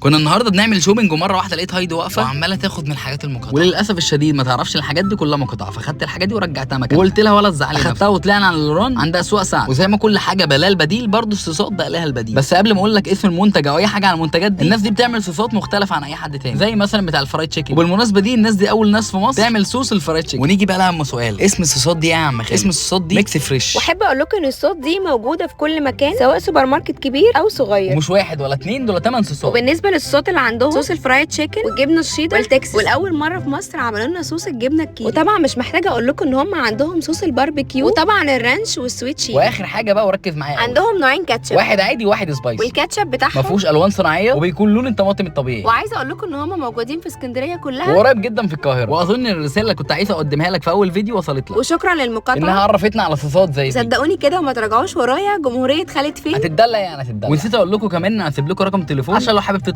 كنا النهارده بنعمل shopping ومرة واحدة لقيت هايدي واقفة وعماله تاخد من الحاجات المقاطعة، وللاسف الشديد ما تعرفش الحاجات دي كلها مقاطعه، فخدت الحاجات دي ورجعتها مكانها وقلت لها ولا تزعلي، اخدتها وطلعنا على لوران عند اسواق سعد. وزي ما كل حاجة بلا البديل برضه الصوصات بقى لها البديل. بس قبل ما اقول لك اسم المنتج او اي حاجة عن المنتجات دي، الناس دي بتعمل صوصات مختلفة عن اي حد تاني، زي مثلا بتاع ال fried chicken. وبالمناسبة دي الناس دي اول ناس في مصر تعمل صوص ال fried chicken. ونيجي بقى لاهم سؤال، اسم الصوصات دي ايه يا عم خالد؟ اسم الصوصات دي Mix Fresh. واحب اقول لكم ان الصوص دي موجودة في كل مكان، سواء سوبر ماركت كبير او صغير، ومش واحد ولا اتنين، دول 8 صوصات. وبالنسبة للصوصات اللي عندهم، صوص ال fried chicken والجبنه الشيدر والتكساس، والاول مرة في مصر عملوا لنا صوص الجبنة الكيري. وطبعا مش محتاجه اقول لكم ان هم عندهم صوص الباربيكيو، وطبعا ال ranch وال sweet chili. واخر حاجة بقى وركز معايا قوي. عندهم نوعين كاتشب، واحد عادي وواحد spicy. والكاتشب بتاعهم ما فيهوش الوان صناعية وبيكون لون الطماطم الطبيعي. وعايزه اقول لكم ان هم موجودين في اسكندرية كلها وقريب جدا في القاهرة. واظن الرسالة اللي كنت عايز اقدمها لك في اول فيديو وصلت لك، وشكرا للمقاطعه انها عرفتنا على صوصات زي دي. صدقوني كده وما تراجعوش ورايا، جمهورية خالد فين هتتدلع يعني هتتدلع. ونسيت اقول لكم كمان ان هسيب لكم رقم تليفون عشان لو حابب تطلب